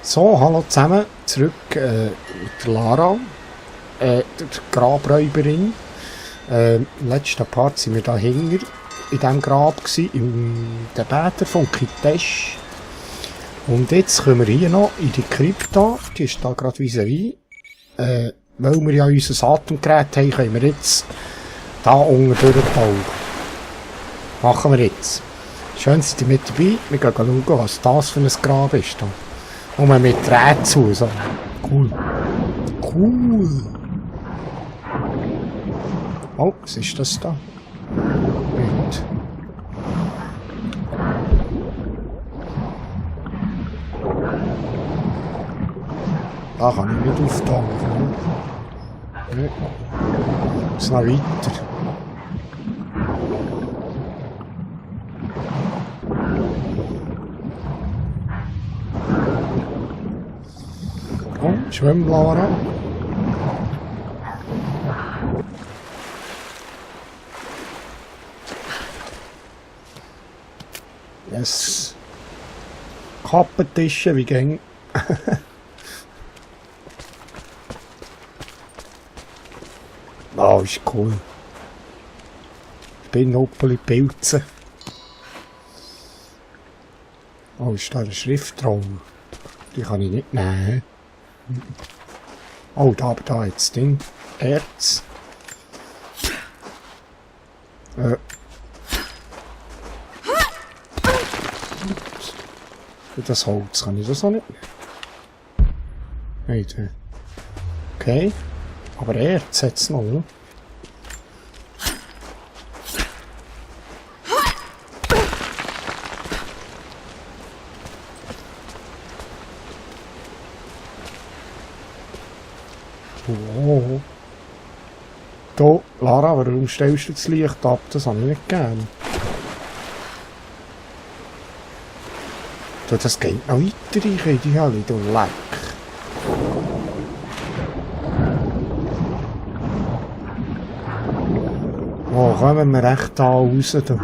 So, hallo zusammen, zurück mit der Lara, der Grabräuberin. Im letzten Part waren wir da hinten in diesem Grab gewesen, in der Bäder von Kitesh. Und jetzt kommen wir hier noch in die Krypta, die ist da gerade vis-à-vis. Weil wir ja unser Atemgerät haben, können wir jetzt da unten durchtauchen. Machen wir jetzt. Schön, seid ihr mit dabei. Wir gehen schauen, was das für ein Grab ist. Da. Und man mit Rätsel. So. Cool. Cool. Oh, was ist das da? Nicht. Da kann ich nicht auftauchen. Ne? Muss noch weiter. Oh, Schwimmlara. Yes. Kappentische, wie gäng. Oh, ist cool. Ich bin Noppeli Pilze. Oh, ist da eine Schrift drauf? Die kann ich nicht nehmen. Oh, da jetzt Ding. Erz. Das Holz kann ich das auch nicht. Nein, okay. Aber Erz hat es noch, ne? Oh. Da, Lara, warum stellst du das Licht ab? Das habe ich nicht gern. Du, das geht noch weiter, ich in die Hölle, du Leck. Oh, kommen wir echt da raus, du.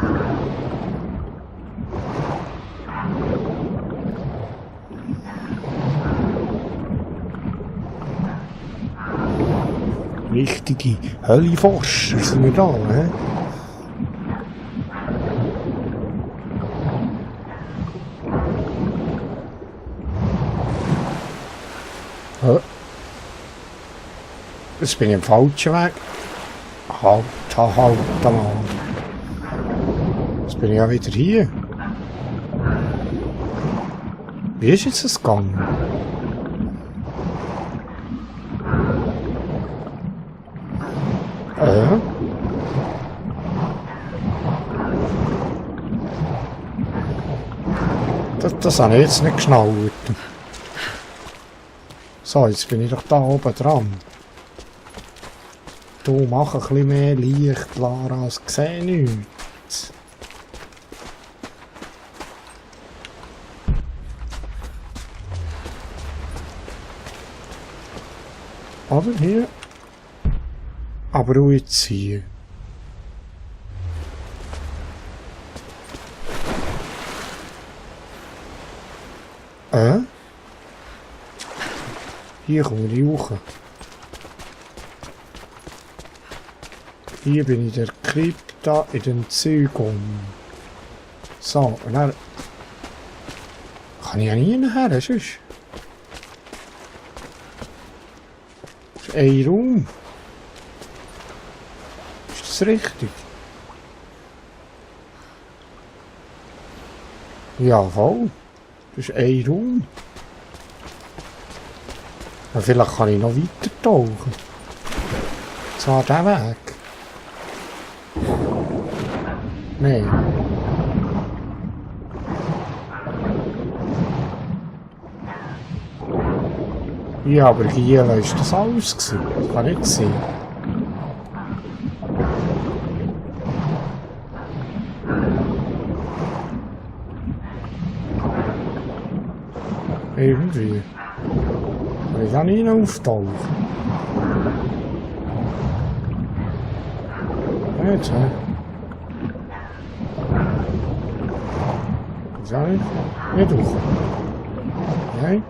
Richtige Hölleforscher sind wir da, hä? Jetzt bin ich im falschen Weg. Halt mal. Jetzt bin ich ja wieder hier. Wie ist jetzt das gegangen? Das habe ich jetzt nicht geschnallt. So, jetzt bin ich doch da oben dran. Du, mach ein bisschen mehr Licht, Lara, es sehe nichts. Oder hier? Aber auch jetzt hier. Hier komme ich hoch. Hier bin ich in der Krypta in den Zügen. So, und dann kann ich ja nie nachher, sonst. Das ist ein Raum. Ist das richtig? Ja, voll. Das ist ein Raum. Ja, vielleicht kann ich noch weiter tauchen. So, der Weg. Nein. Ja, aber hier ist das alles gewesen. Das kann nicht sein. Irgendwie. Ich kann nicht auftauchen. Jetzt, hä? Soll ich? Nicht hoch. Nein.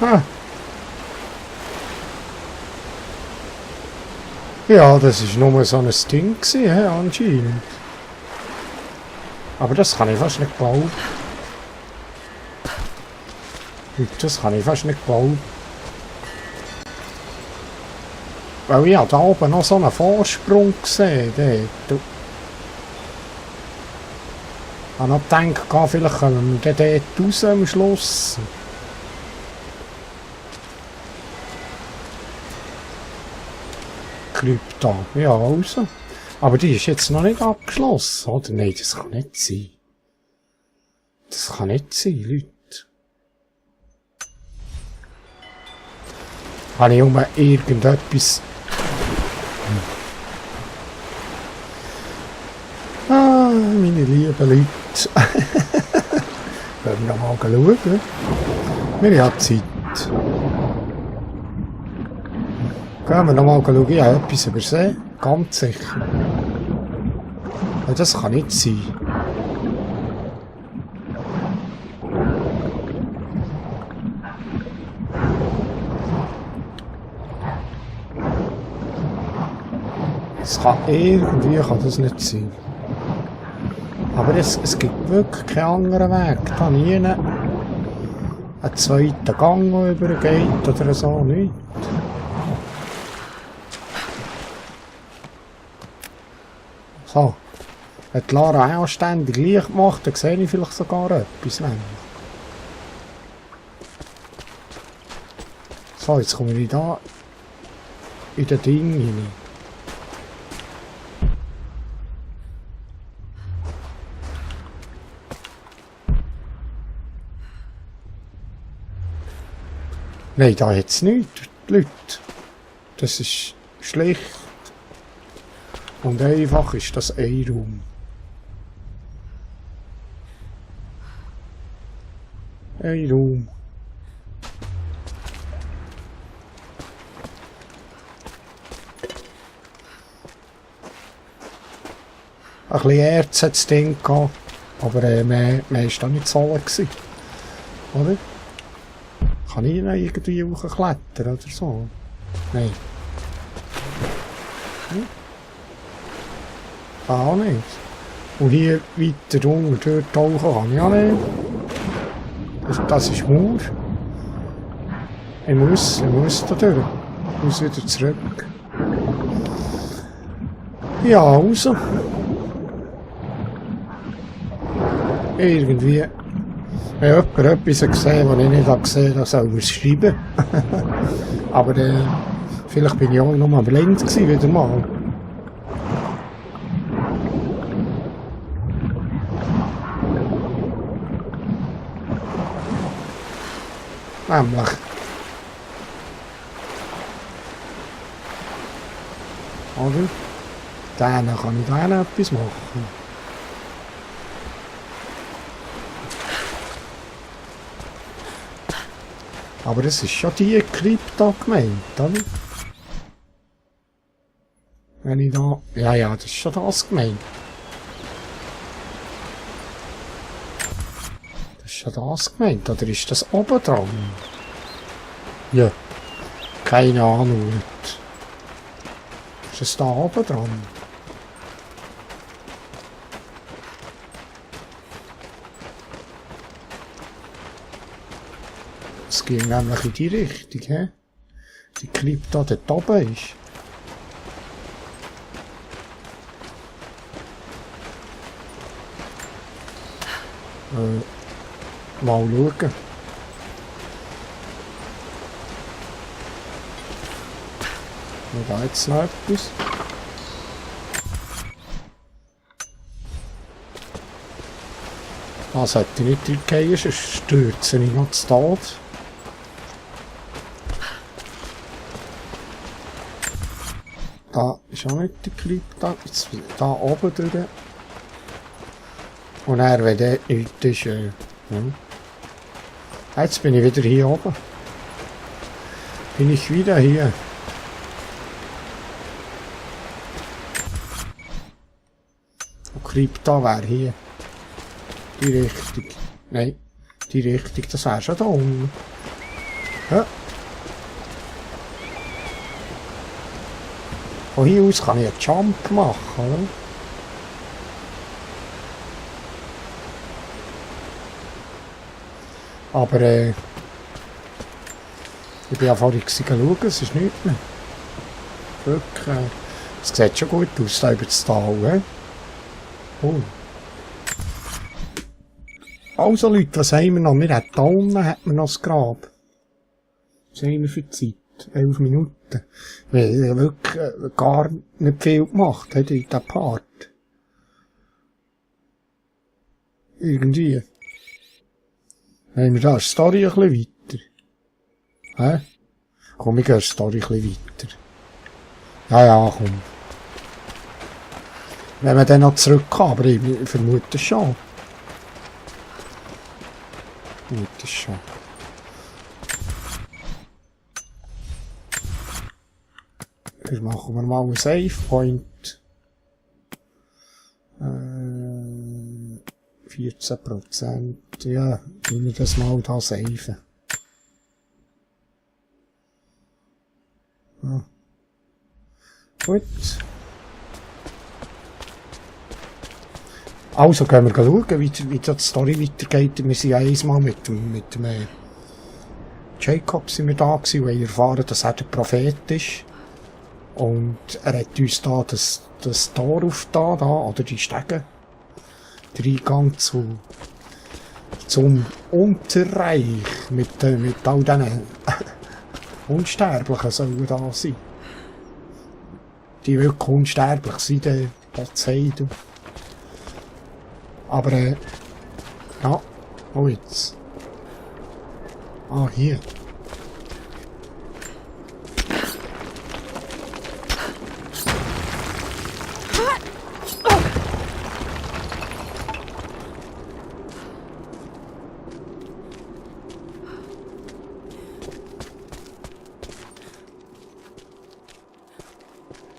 Ah. Ja, das war nur so ein Ding gewesen, anscheinend. Aber das kann ich fast nicht glauben. Das kann ich fast nicht glauben. Weil ich habe da oben noch so einen Vorsprung gesehen. Ich habe noch gedacht, vielleicht kommen wir dort raus am Schluss. Krypta, ja, also. Aber die ist jetzt noch nicht abgeschlossen, oder? Nein, das kann nicht sein. Das kann nicht sein, Leute. Habe ich um irgendetwas... Ah, meine lieben Leute. Wollen wir noch mal schauen? Wir haben Zeit. Gehen wir noch mal schauen, ich habe etwas übersehen. Ganz sicher. Ja, das kann nicht sein. Kann das nicht sein. Aber es gibt wirklich keinen anderen Weg. Da nie einen zweiten Gang, der übergeht oder so, nicht. So. Wenn die Lara anständig Licht macht, dann sehe ich vielleicht sogar etwas. So, jetzt kommen wir da in den Ding hinein. Nein, da hat es nichts, Leute. Das ist schlecht. Und einfach ist das ein Raum. Ein Raum. Ein bisschen Erz hat das Ding gehabt, aber mehr war da nicht zu holen gewesen. Oder? Kann ich noch irgendwie hochklettern oder so? Nein. Hm? Auch nicht. Und hier weiter unten dort tauchen kann ich auch nicht. Das ist Mauer. Ich muss da durch. Ich muss wieder zurück. Ja, also. Irgendwie. Wenn jemand etwas gesehen hat, was ich nicht gesehen habe, soll er es schreiben. Aber vielleicht bin ich auch noch mal blind gewesen, wieder mal. Nämlich. Oder? Dann kann ich da etwas machen. Aber das ist schon die Krypta gemeint, oder? Wenn ich da... Ja, das ist schon das gemeint. Das ist schon das gemeint, oder ist das oben dran? Ja. Keine Ahnung. Ist es da oben dran? Es ging nämlich in die Richtung, hä? Die Krypta dort oben ist. Mal schauen. Und da jetzt noch etwas. Das sollte ich nicht durchgehen, sonst stürze ich noch zu Tod. Da ist auch nicht die Krypta. Jetzt da oben durch. Und er, wenn der nicht ist, ja. Jetzt bin ich wieder hier oben. Bin ich wieder hier. Krypta wäre hier. Die Richtung. Nein, die Richtung, das wäre schon da unten. Ja. Von hier aus kann ich einen Jump machen, oder? Aber ich bin ja vorhin schauen, es ist nichts mehr. Wirklich, es sieht schon gut aus, da über das Tal, he? Oh. Also Leute, was haben wir noch? Wir haben da unten hat man noch das Grab. Was haben wir für Zeit? 11 Minuten. Wir haben wirklich gar nicht viel gemacht, in diesem Part. Irgendwie. Haben wir da eine Story ein bisschen weiter? Hä? Komm, ich gehe eine Story ein bisschen weiter. Ja, komm. Wenn wir dann noch zurückkommen, aber ich vermute schon. Vermute schon. Hier machen wir mal einen Save Point. 14%. Ja, wenn wir das mal da saven. Ja. Gut. Also können wir schauen, wie die Story weitergeht. Wir sind ja einmal mit dem Jacob sind wir da gewesen, und haben erfahren, dass er der Prophet ist. Und er hat uns da das Tor aufgetan, da, oder die Stege. Der Eingang zum Unterreich mit all diesen Unsterblichen sollen da sein. Die wirklich unsterblich sind, die Poseidon. Aber, ja, wo jetzt? Ah, hier.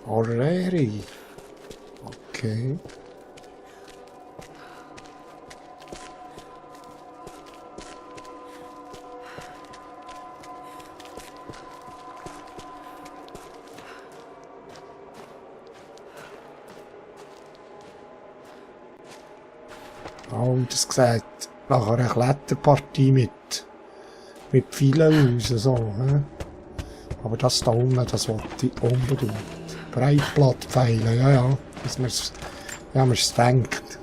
Orrery. Okay. Oh, das sieht nach einer Kletterpartie mit Pfeilen aus, so, he? Aber das da unten, das wollte ich unbedingt. Breitblattpfeile, ja, dass man's denkt.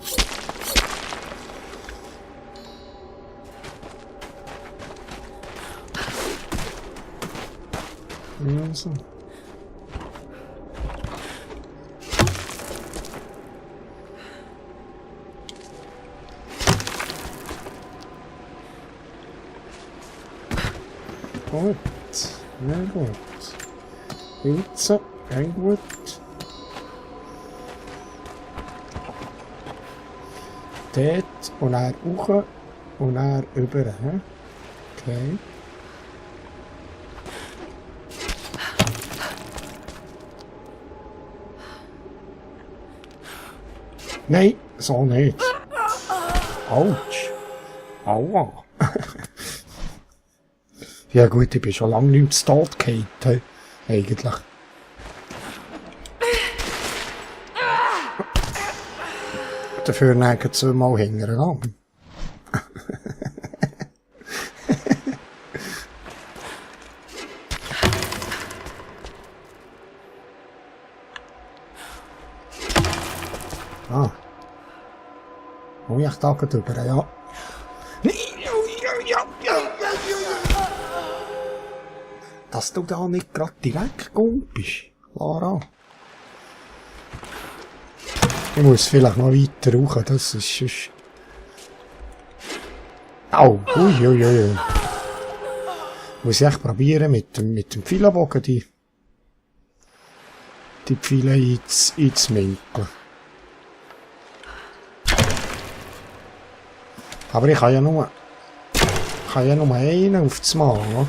Also. Gut, sehr gut. Jetzt, ein gut. Dort und dann hoch und dann rüber. He? Okay. Nein, so nicht. Autsch. Aua. Ja gut, ich bin schon lange nicht mehr zu Tod gefallen, eigentlich. Dafür neigen sie mal hintereinander. Ah. Oh, ich da drüber, ja. Dass du da nicht gerade direkt bist, Lara. Ich muss vielleicht noch weiter rauf, das ist sonst... Au, uiuiui. Muss ich echt probieren, mit dem Pfeilenbogen die Pfeile einzuminkeln. Aber ich kann ja nur einen auf das Mal, oder?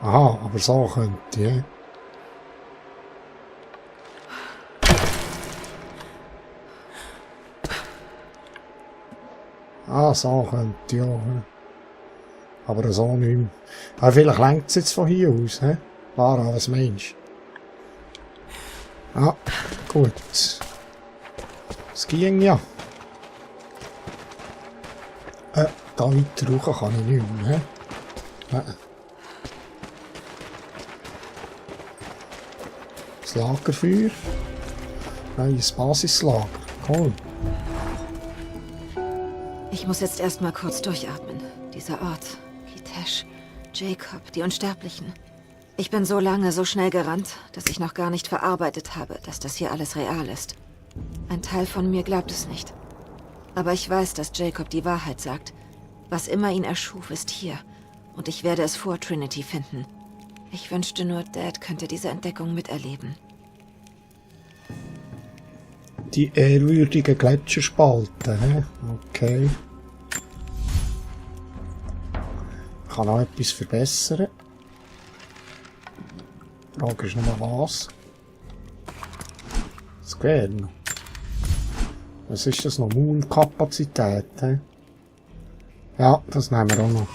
Aha, aber so könnte ich. Ah, so könnte ja. Aber so nicht mehr. Aber vielleicht lenkt es jetzt von hier aus, hä? Lara, was meinst du? Ah, gut. Es ging ja. Da weiter rauf kann ich nicht mehr, hä? Das Lagerfeuer. Neues Basislager. Cool. Ich muss jetzt erstmal kurz durchatmen. Dieser Ort, Kitesh, Jacob, die Unsterblichen. Ich bin so lange, so schnell gerannt, dass ich noch gar nicht verarbeitet habe, dass das hier alles real ist. Ein Teil von mir glaubt es nicht. Aber ich weiß, dass Jacob die Wahrheit sagt. Was immer ihn erschuf, ist hier. Und ich werde es vor Trinity finden. Ich wünschte nur, Dad könnte diese Entdeckung miterleben. Die ehrwürdige Gletscherspalte, hä? Okay. Ich kann noch etwas verbessern. Die Frage ist nur was. Das geht noch. Was ist das noch? Moon-Kapazität, hä? Ja, das nehmen wir auch noch.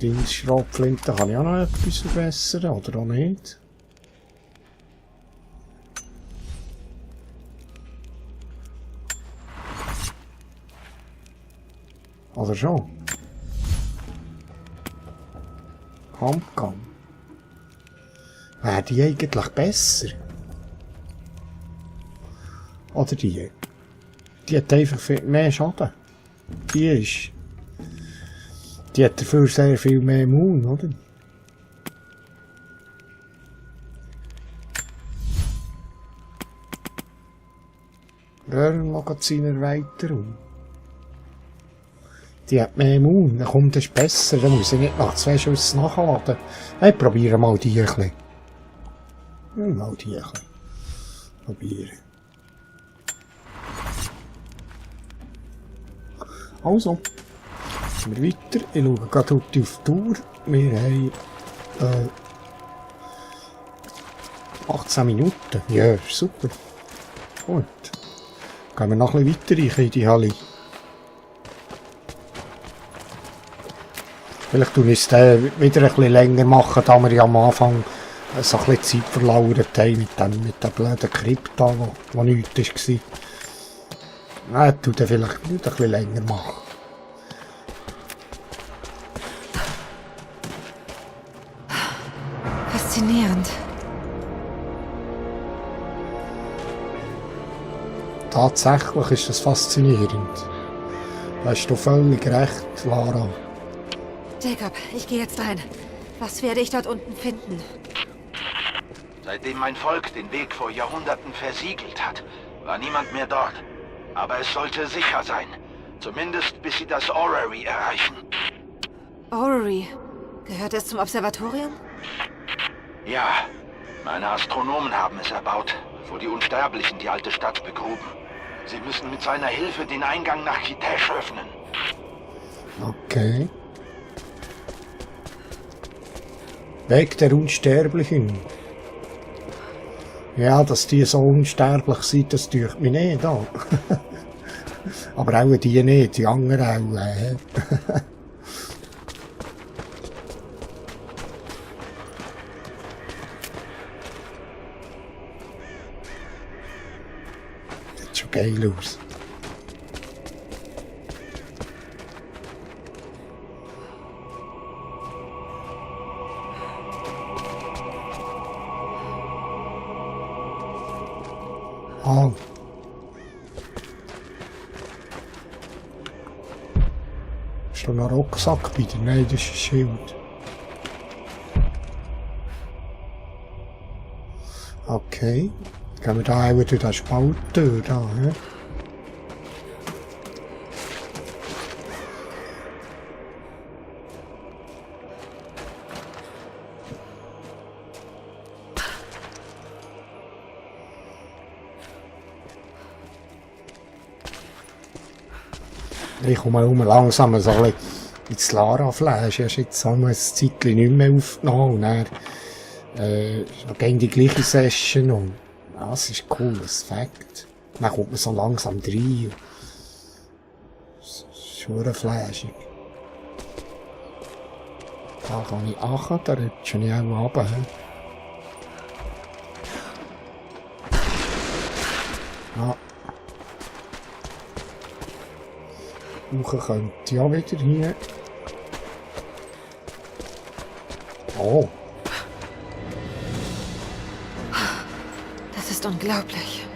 Dienstschrotflinte kann ich auch noch etwas verbessern, oder auch nicht? Oder schon? Handgun. Wäre die eigentlich besser? Oder die? Die hat einfach viel mehr Schaden. Die hat dafür sehr viel mehr Moon, oder? Röhrenmagazinerweiterung. Die hat mehr Moon, dann kommt es besser, dann muss ich nicht nach 2 Schüssen nachladen. Hey, probiere mal die ein bisschen. Mal die ein bisschen. Probieren. Also, gehen wir weiter. Ich schaue gerade auf die Tour. Wir haben 18 Minuten. Ja, super. Gut. Gehen wir noch ein bisschen weiter in die Halle. Vielleicht tue ich es wieder ein bisschen länger machen, da wir ja am Anfang so ein bisschen Zeit verlauert haben mit der blöden Krypta, wo nichts war. Nein, tue ich vielleicht nicht ein bisschen länger machen. Faszinierend. Tatsächlich ist das faszinierend. Da hast du völlig recht, Lara. Jacob, ich gehe jetzt rein. Was werde ich dort unten finden? Seitdem mein Volk den Weg vor Jahrhunderten versiegelt hat, war niemand mehr dort. Aber es sollte sicher sein. Zumindest bis sie das Orrery erreichen. Orrery? Gehört es zum Observatorium? Ja, meine Astronomen haben es erbaut, wo die Unsterblichen die alte Stadt begruben. Sie müssen mit seiner Hilfe den Eingang nach Kitesh öffnen. Okay. Weg der Unsterblichen. Ja, dass die so unsterblich sind, das tut mich nicht an. Aber auch die nicht, die anderen auch. Sieht schon geil aus. Ah. Ist da noch ein Rucksack bei dir? Nein, das ist ein Schild. Okay. Gehen wir da auch durch den Spalt durch, da, hä? Ich komme langsam so ein bisschen ins Lara-Flash. Ich habe jetzt einmal ein Zeitchen nicht mehr aufgenommen. Und dann ging die gleiche Session. Und Das ist cool, das Fakt. Dann kommt man so langsam rein. Das ist schon flashig. Da kann ich achten, da rutsche ich auch runter. Ja. Hoch könnte ich auch wieder hier. Oh. Das ist unglaublich.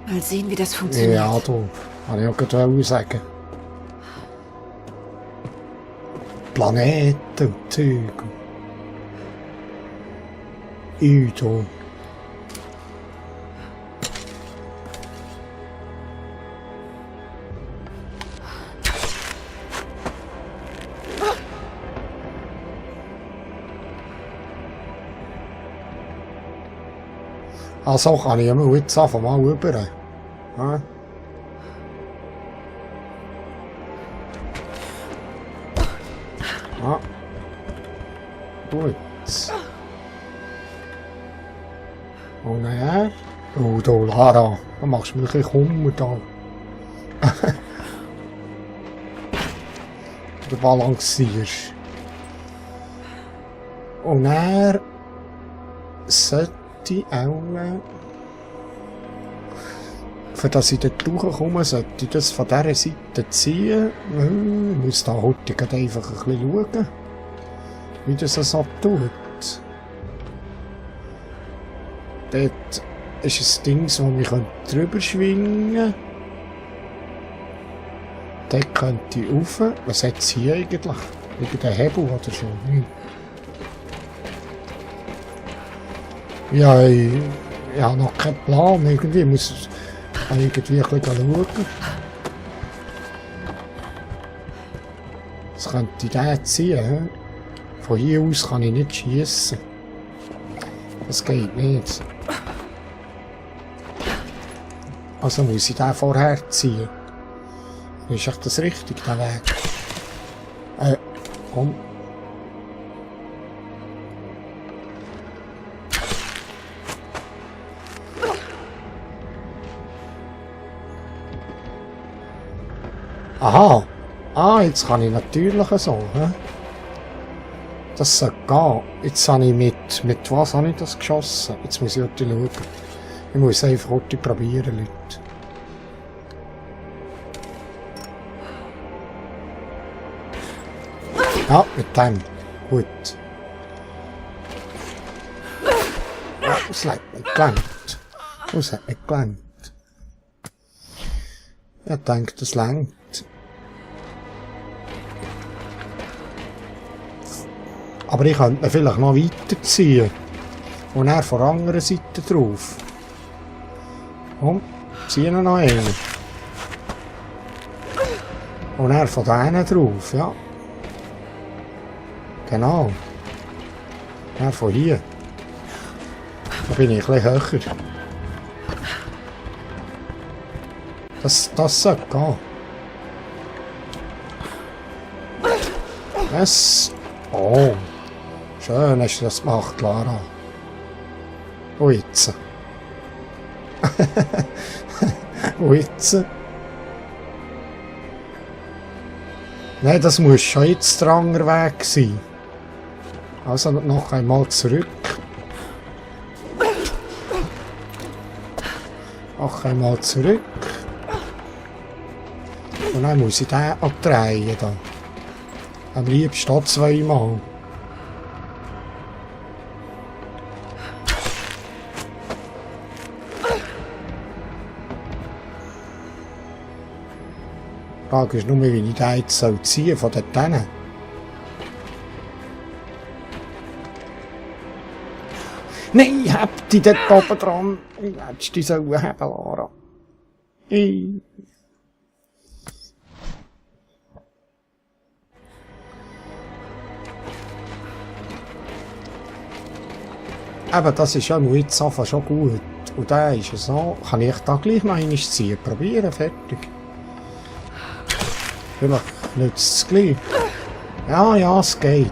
Mal sehen, wie das funktioniert. Ja, du. Kann ich auch gerade sagen. Planeten und Zeug. Udo. Also kann ich immer jetzt einfach mal rüber. Ja. Ja. Gut. Und nachher? Oh, da, Lara. Da machst du mir ein bisschen Kummer da. Du balancierst. Und er sollte auch, für dass ich dort raufkomme, sollte ich das von dieser Seite ziehen. Ich muss da heute einfach ein bisschen schauen, wie das so tut. Dort ist ein Ding, wo ich drüber schwingen kann. Dort könnte ich rauf. Was hat es hier eigentlich? Irgendein Hebel oder so? Ja, ich habe noch keinen Plan. Irgendwie muss ich irgendwie ein bisschen schauen. Das könnte ich den ziehen. Von hier aus kann ich nicht schiessen. Das geht nicht. Also muss ich den vorher ziehen. Ist echt das richtig, der Weg? Komm. Aha! Ah, jetzt kann ich natürlich so, hä? Das sollte gehen. Jetzt habe ich mit was habe ich das geschossen? Jetzt muss ich heute schauen. Ich muss einfach heute probieren, Leute. Ja, mit dem. Gut. Ja, es hat nicht gelangt. Es hat nicht gelangt. Ich denke, das langt. Aber ich könnte ihn vielleicht noch weiterziehen. Und er von der anderen Seite drauf. Komm, zieh ihn noch einen. Und er von denen drauf, ja. Genau. Er von hier. Da bin ich ein bisschen höher. Das sollte gehen. Das... Oh. Schön hast du das gemacht, Lara. Und jetzt? Und jetzt? Nein, das muss schon jetzt der andere Weg sein. Also noch einmal zurück. Noch einmal zurück. Und dann muss ich den abdrehen. Da. Am liebsten auch zweimal. Die Frage ist nur, wie ich den jetzt ziehen von dort hin. Nein, ich hab die dort oben dran. Ich hättest die so haben, Lara. Eben, das ist ja jetzt einfach schon gut. Und der ist so. Kann ich da gleich noch einmal ziehen? Probieren, fertig. Vielleicht nützt es gleich. Ja, ja, es geht.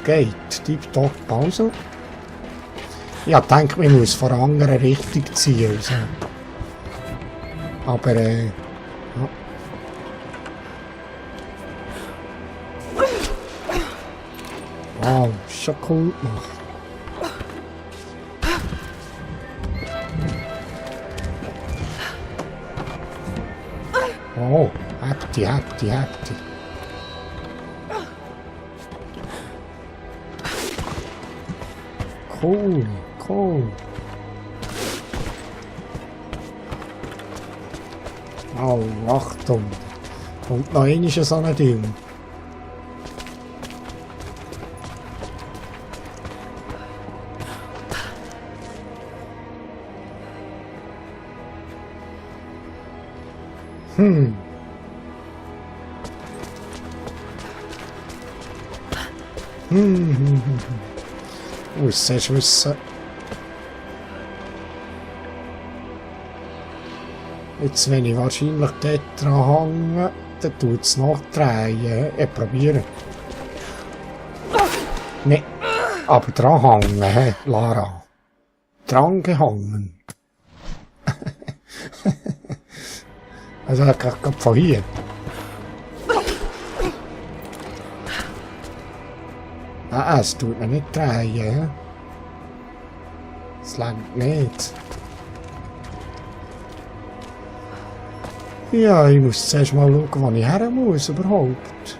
geht. Tipptopp, also. Ja, ich denke, man muss von einer anderen Richtung ziehen. Also. Aber, ja. Wow, ist schon cool gemacht. Oh, heftig. Cool. Oh, Achtung. Und noch einmal so ein Ding. Muss zuerst wissen. Jetzt, wenn ich wahrscheinlich dort dran hänge, dann tut es noch drehen. Probieren. Ne, aber dran hängen, Lara. Dran gehangen. Also, gerade von hier. Es tut mir nicht drehen. Es langt nicht. Ja, ich muss zuerst mal schauen, wo ich her muss überhaupt.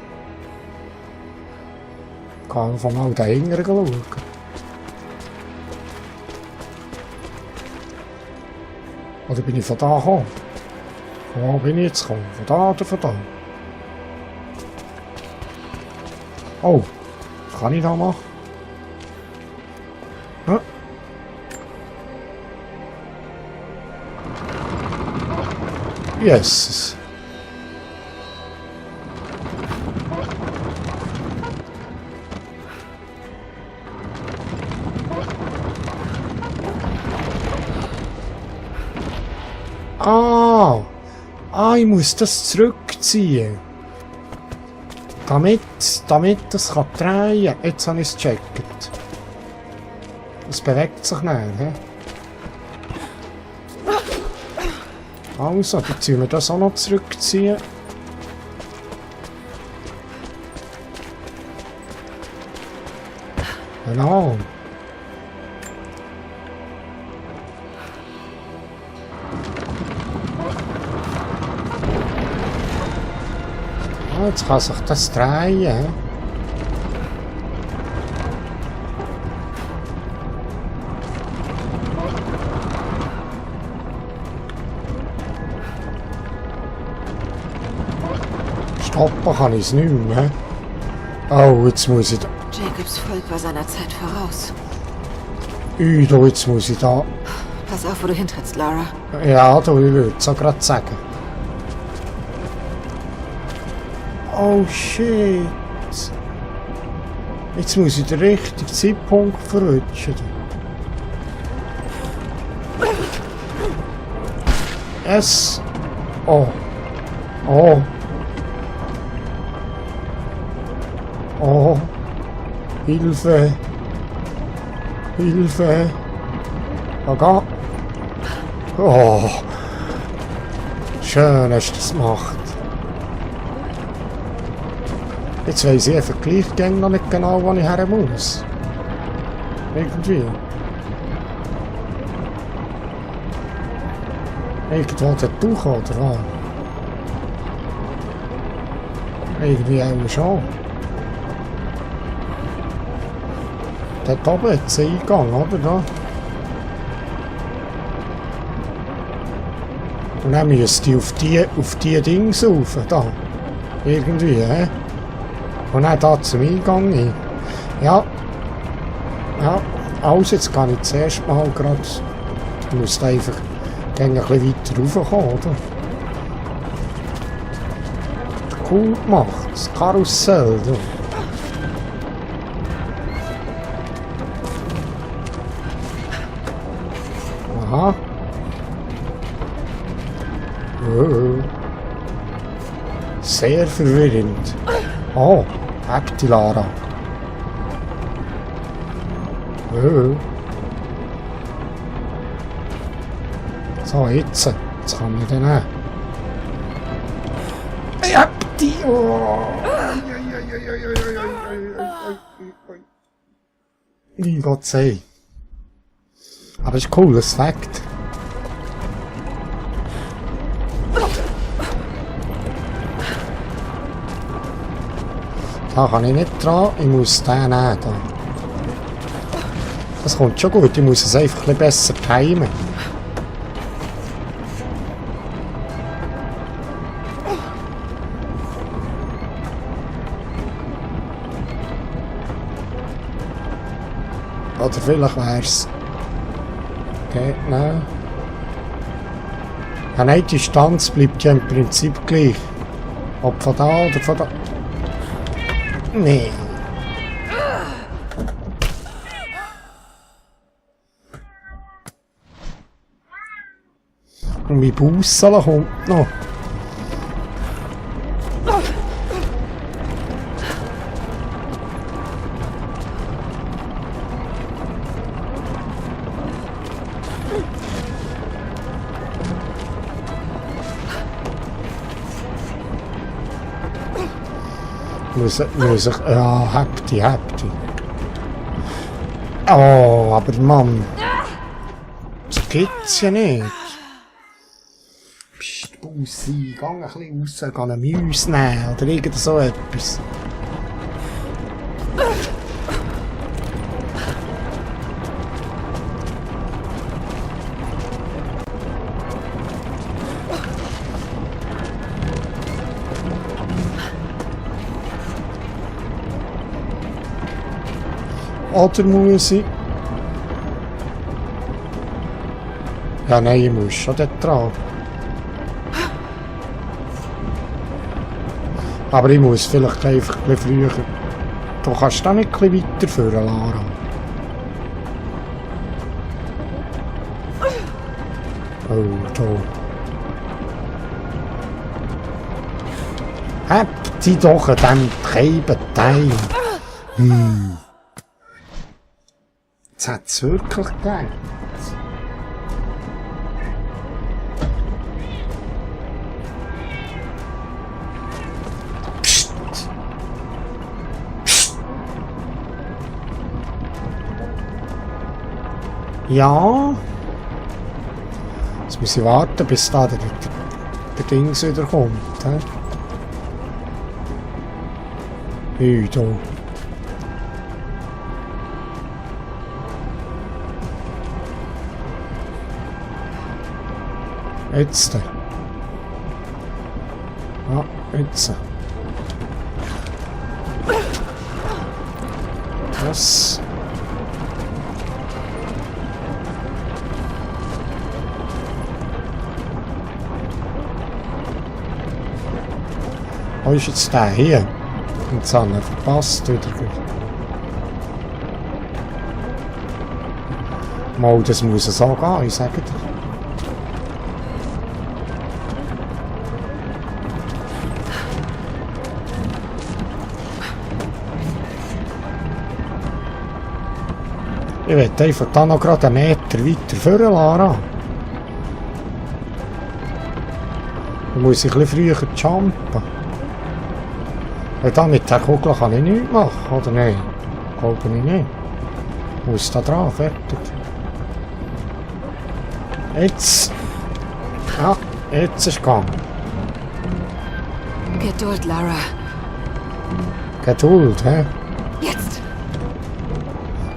Ich kann einfach mal da hinten schauen. Oder bin ich von da gekommen? Von wo bin ich jetzt gekommen? Von da oder von da? Oh, was kann ich da machen? Hm? Yes. Ich muss das zurückziehen. Damit das kann drehen. Jetzt habe ich es gecheckt. Es bewegt sich nicht, he? Also, dann ziehen wir das auch noch zurückziehen. Genau. Jetzt kann sich das drehen. Stoppen kann ich es nicht mehr. Oh, jetzt muss ich da. Jacobs Volk war seiner Zeit voraus. Jetzt muss ich da. Pass auf, wo du hintrittst, Lara. Ja, ich würde es auch gerade sagen. Oh shit. Jetzt muss ich den richtigen Zeitpunkt verrutschen. Es. Oh. Oh. Oh. Hilfe. Hilfe. Okay. Oh. Schön hast du das gemacht. Jetzt weiss ich einfach gleich noch nicht genau, wo ich her muss. Irgendwie. Irgendwo dort durch, oder was? Irgendwie auch schon. Dort oben jetzt ein Eingang, oder? Da. Und dann müsste ich auf die Dings rauf, da. Irgendwie, hä? Und dann da zum Eingang hin. Ja. Ja. Also, jetzt kann ich zuerst mal gerade. Ich muss da einfach ein bisschen weiter raufkommen, oder? Cool gemacht. Das Karussell, du. Aha. Oh. Sehr verwirrend. Oh, habt die Lara. So, jetzt. Jetzt kann ich den nehmen. Ich hab die... Oh. Mein Gott sei. Aber es ist cool, das Fakt. Da kann ich nicht dran, ich muss den nehmen. Da. Das kommt schon gut, ich muss es einfach ein bisschen besser timen. Oder vielleicht wär's... Okay, nein. Ja, nein, die Distanz bleibt ja im Prinzip gleich. Ob von da oder von da... Nee. Und mein Bussel kommt noch. Muss ich... Ja, habt die. Oh, aber Mann. Das gibt's ja nicht. Psst, Bussi, geh ein bisschen raus, geh eine Mäuse nehmen oder irgend so etwas. Oder muss ich? Ja, nein, ich muss schon dort dran. Aber ich muss vielleicht einfach ein bisschen früher. Du kannst da nicht ein bisschen weiterführen, Lara. Oh, da. Habt sie doch an diesem Treibenteil. Jetzt hat es wirklich gedacht. Psst. Psst. Ja. Jetzt muss ich warten, bis da der Dings wieder kommt. Da. Jetzt. Ja, jetzt. Das. Wo ist jetzt der hier? Und jetzt haben wir verpasst wieder. Mal, das muss so gehen, ich sage dir. Ich will einfach da noch gerade einen Meter weiter vorne, Lara. Da muss ich ein bisschen früher jumpen. Weil da mit der Kugel kann ich nichts machen, oder nein? Glaube ich nicht. Ich muss da dran, fertig. Jetzt. Ja, jetzt ist es gegangen. Geduld, Lara. Geduld, hä? Jetzt!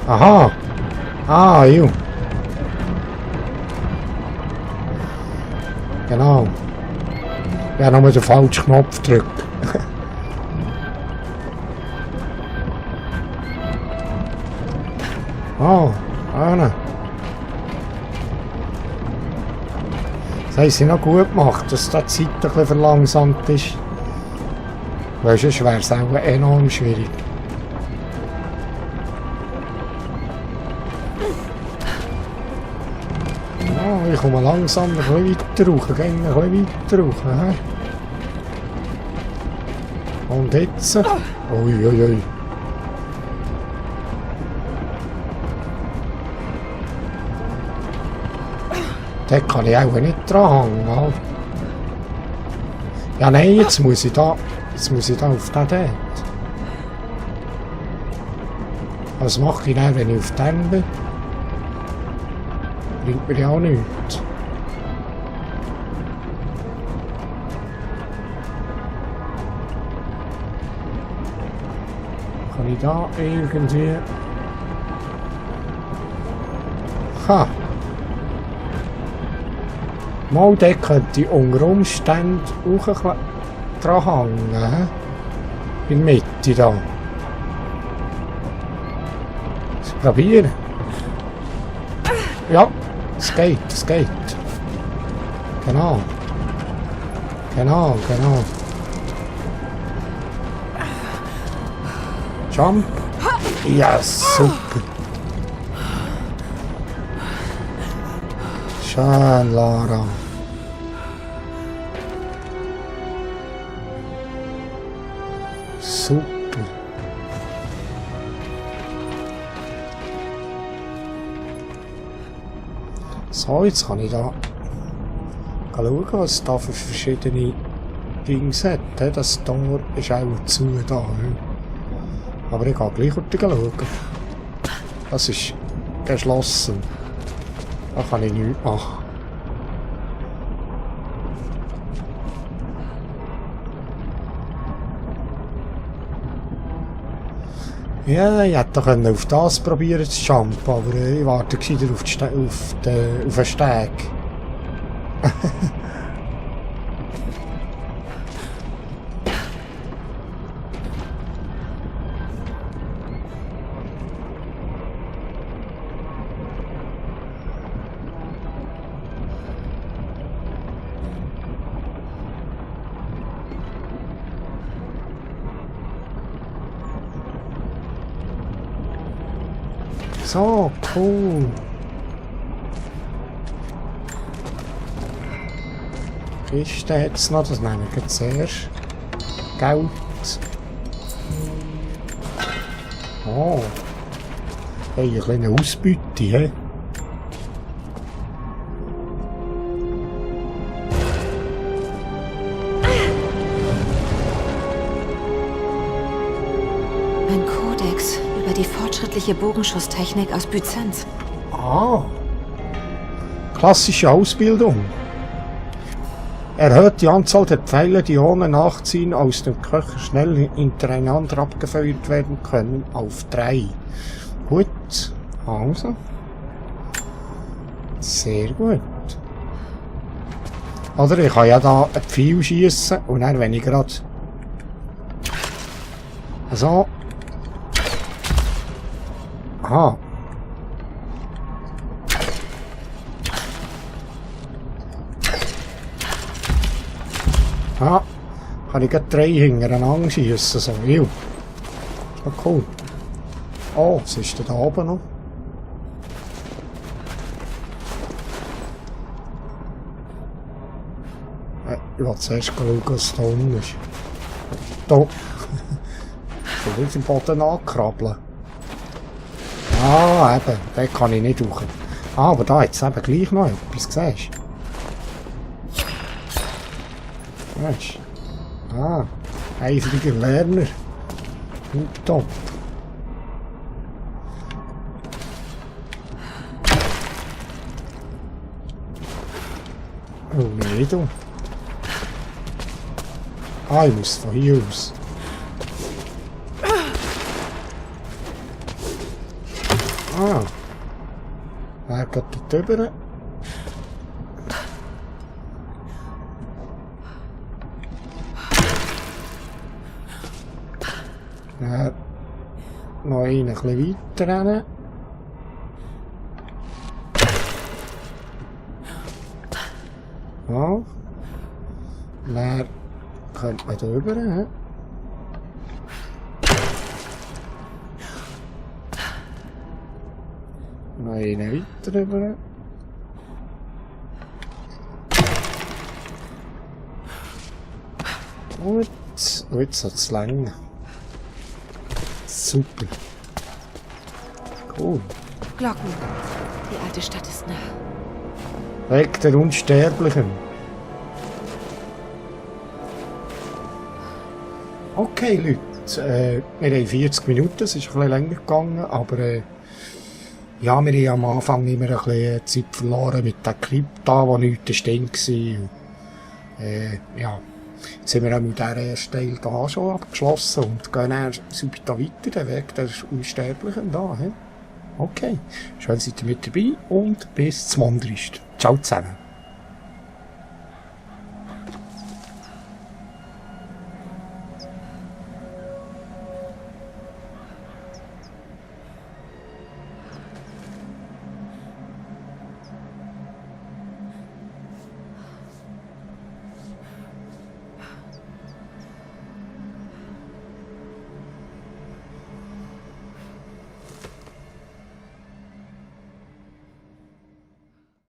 Aha! Ah, ju. Genau. Ich habe nochmal den falschen Knopf gedrückt. Oh, Anna. Das haben sie noch gut gemacht, dass da die Zeit ein bisschen verlangsamt ist. Weil sonst wäre es auch enorm schwierig. Oh, ich komme langsam ein bisschen weiter rauf, gerne ein bisschen weiter rauf. Und jetzt? Uiuiui. Da kann ich auch nicht dran hängen. Ja, nein, jetzt muss ich da auf den dort. Was mache ich dann, wenn ich auf den bin? Bringt mir ja auch nichts. Kann ich da irgendwie... Ha! Mal, da könnte ich unter Umständen auch ein bisschen dran hängen. In der Mitte da. Das probieren. Ja, es geht, es geht. Genau. Genau, genau. Jump. Ja, super. Schön, Lara. Super. So, jetzt kann ich da schauen, was es da für verschiedene Dinge hat. Das Tor ist auch zu da. Aber ich gehe gleich schauen. Das ist geschlossen. Da kann ich nichts machen. Ja, ich hätte doch auf das probieren zu jumpen, aber ich warte gescheiter auf den Steg. So, cool. Kiste jetzt noch, das nehmen wir zuerst. Geld. Oh. Hey, eine kleine Ausbeute, hä? Ein Kodex über die fortschrittliche Bogenschusstechnik aus Byzanz. Ah. Klassische Ausbildung. Erhöht die Anzahl der Pfeile, die ohne Nachziehen aus dem Köcher schnell hintereinander abgefeuert werden können, auf 3. Gut. Also. Sehr gut. Oder ich kann ja da ein Pfeil schiessen und dann, wenn ich gerade so. Aha. Ah, kann ich gleich 3 hintereinander schiessen, so viel. Oh, cool. Oh, was ist denn da oben noch? Ich will zuerst schauen, was da unten ist. Da. Ich will den Boden ankrabbeln. Ah, eben, den kann ich nicht durch. Ah, aber da jetzt eben gleich noch etwas, siehst du? Weißt du? Ah, eifriger Lerner. Top. Oh nee, du. Ah, ich muss von hier aus. Ah. Wer geht dort drüber? Dann noch einen ein bisschen weiter rennen. Ja. Dann könnte man drüber. He? Noch einen weiter drüber. Gut. Und jetzt hat es länger. Super. Cool. Glocken. Die alte Stadt ist nah. Weg der Unsterblichen. Okay, Leute. Wir haben 40 Minuten, es ist ein bisschen länger gegangen, aber ja, wir haben am Anfang immer ein bisschen Zeit verloren mit dem Clip da, wo nichts stehen war. Ja, jetzt haben wir auch mit diesem ersten Teil da schon abgeschlossen und gehen dann super weiter, den Weg der Unsterblichen da. He? Okay, schön seid ihr mit dabei und bis zum Mondrist. Ciao zusammen.